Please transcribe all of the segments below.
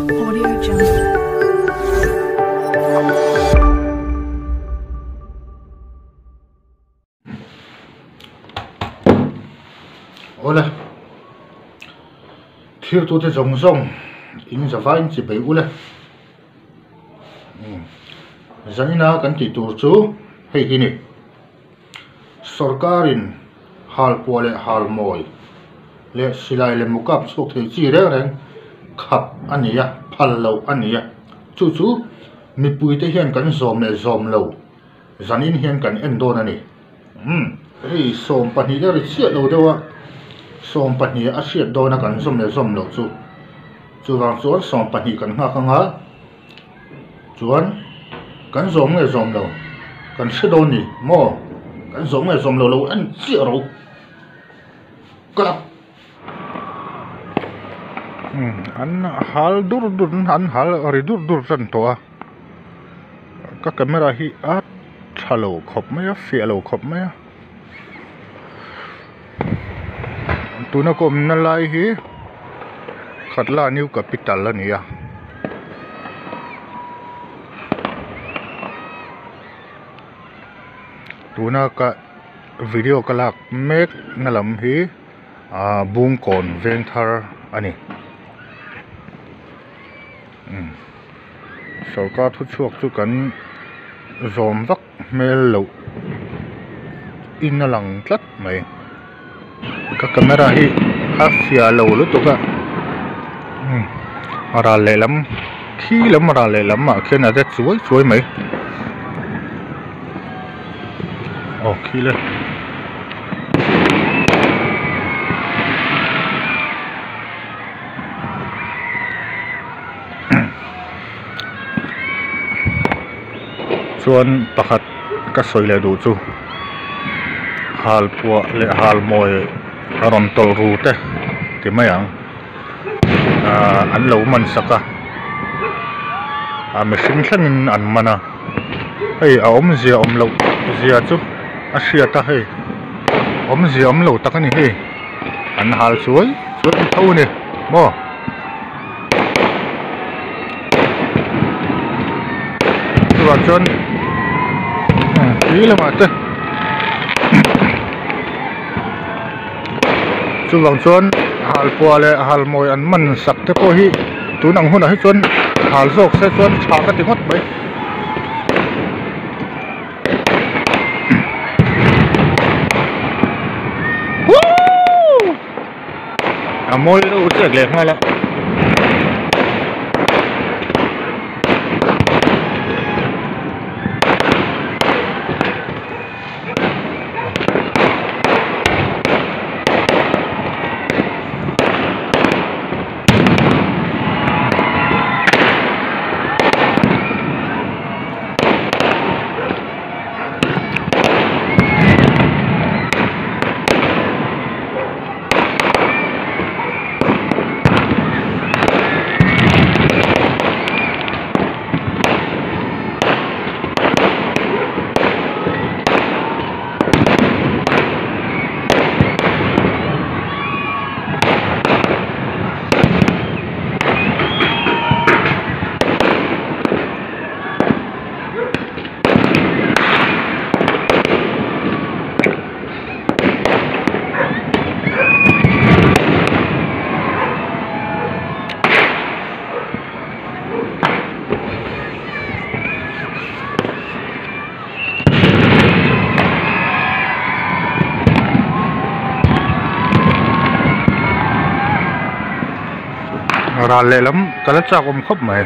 Audio Jungle. Awle thirtute zawng zawng in zavain chi bei ule zanina kan tih tur chu hei hi ni Sorkarin halpuah leh halmawi leh silai leh mukap chhuak thei chi reng reng khap a ni a, phal loh a ni a. Chu chu mipuite hian kan zawm leh zawm lo zanin hian kan en dawn a ni. Umm hei 12 la ri chiah lo deuh a, 12 a hriat dawn a kan zawm leh zawm loh chu. Chuvang chuan 12 kan nghak anga. Chuan kan zawm nge zawm lo kan hre dawn ni maw kan zawm nge zawm lo lo en chiah ro ka an hal dur dur an hal ri dur dur tan tawh a ka camera hi a tha lo khawp mai a fiah lo khawp mai a tuna ka awmna lai hi Khatla new capital a ni a tuna ka video ka lak mek na lam hi ah Bungkawn Vengthar a ni sawrkar thuchhuak chu kan zawm vak. Hmel loh in a lang tlat mai ka camera hi a fiah lo lutuk a a ral lehlam khi lam a ral lehlam ah khian a ret chuai chuai mai aw khi le. Chuan pakhat ka sawi leh duh chu halpuah leh halmawi a rawn tawlh ru te ti mai ang ahh an lo man sak a a mihring thlengin an man a hei a awmzia awm loh zia chu a hriat a hei awmzia awm lo tak a ni hei an hal chuai chuai ang tho a ni maw. Chuvang chuan tui lamah te chuvang chuan halpuah leh halmawi an man sak te pawh hi tun ang hunah hi chuan hal zawk se chuan tha ka ti ngawt mai. A mawi reuh zek leh nghal a. Ral lehlam ka la chak awm khawp mai.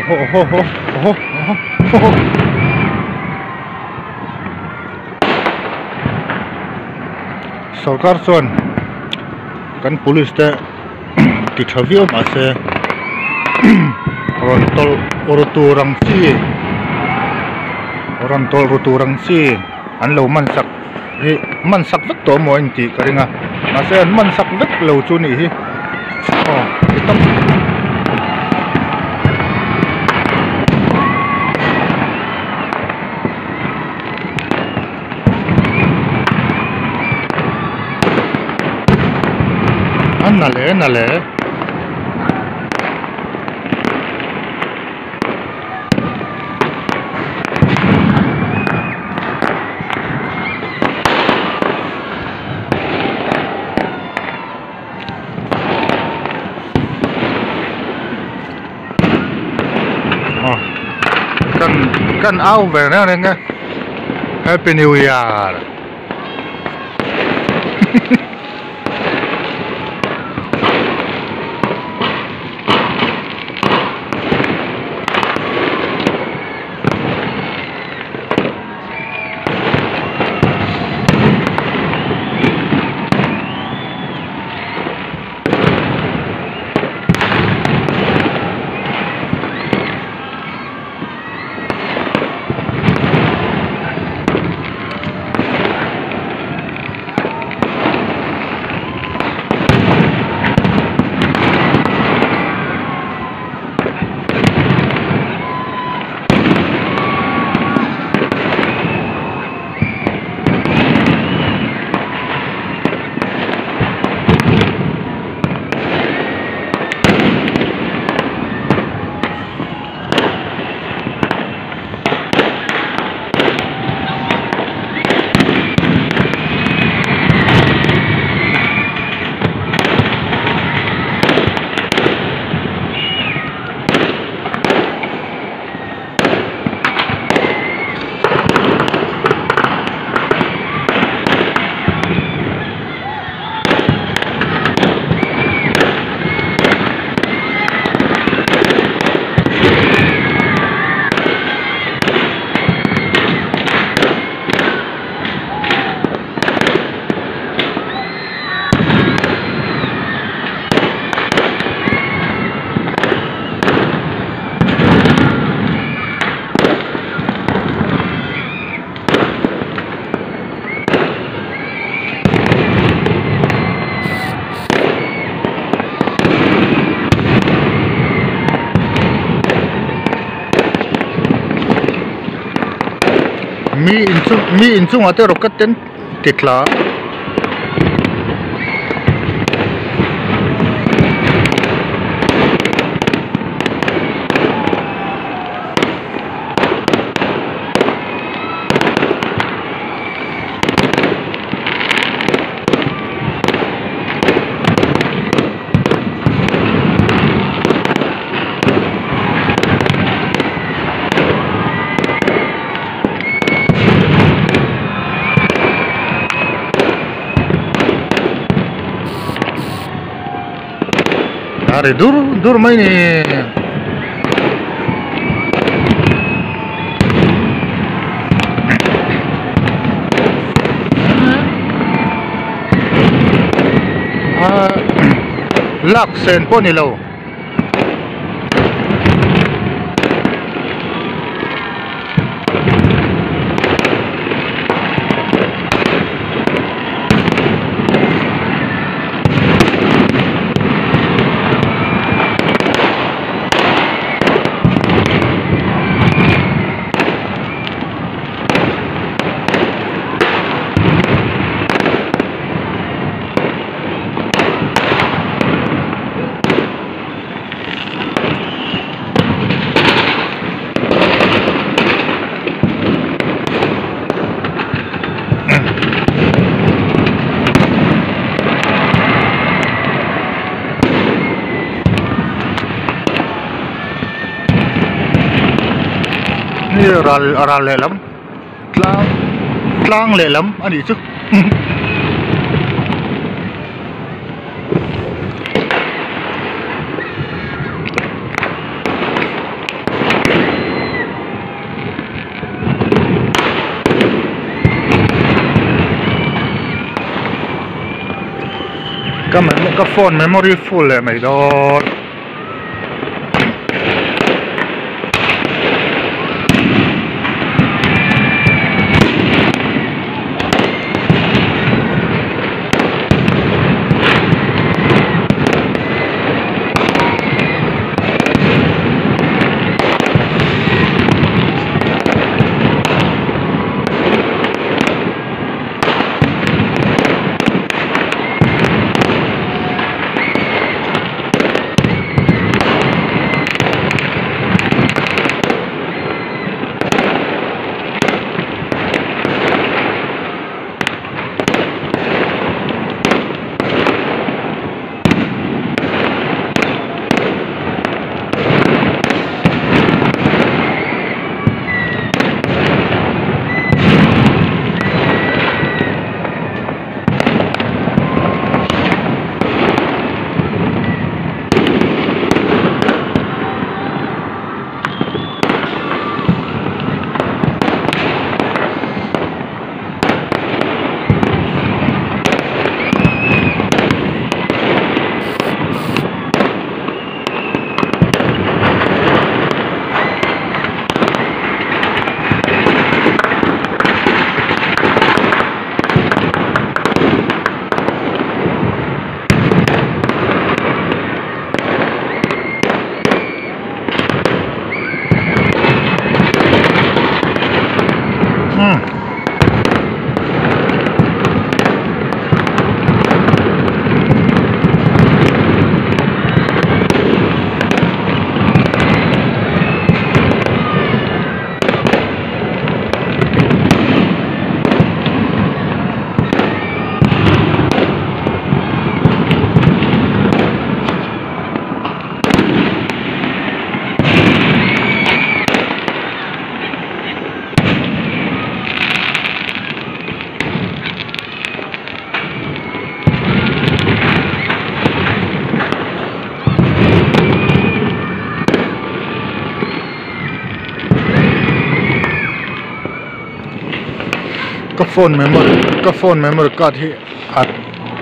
Awhaw awhaw awhaw awhaw awhaw Sorkar chuan kan police te ti tha viau mahse rawn tawlh ru tur ang chi rawn tawlh ru tur ang chi an lo man sak hi man sak vek tawh maw a intih ka ring a mahse an man sak vek lo chu a nih hi aw ti tak. A na le na le. Kan kan au ve reng reng e happy new year mi inchung mi inchungah te rocket te an ti tla a. A ri dur dur mai ni. Lak sen pawh ni lo. Ral ral lehlam tlang tlang lehlam a nih chu. Ka ka phone memory full leh mai dawn. Ka phone memory ka phone memory card hi a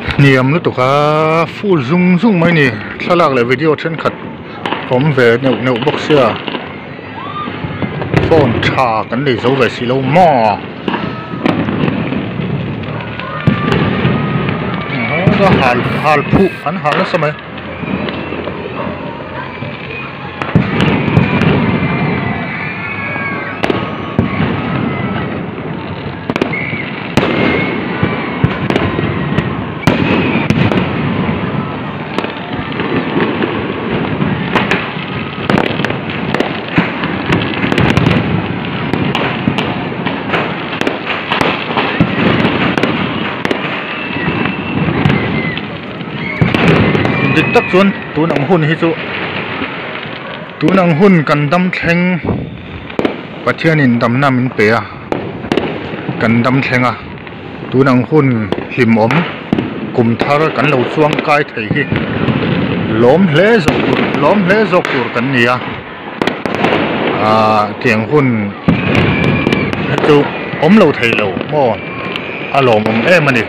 hniam lutuk a full zung zung mai a ni thlalak leh video thenkhat awm ve neuh neuh bawk sia phone tha kan nei zo ve si lo maw hal hal phuh an hal nasa mai. Dik tak chuan tun ang hun hi chu tun ang hun kan dam thleng Pathianin damna min pe a kan dam thleng a tun ang hun hlimawm kum thar kan lo chuang kai thei hi lawm hle zawk tur lawm hle zawk tur kan ni a ahh tiang hun hi chu awm lo thei lo maw a lawmawm em a ni.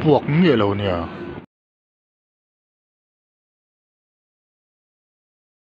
puak miah lo nia.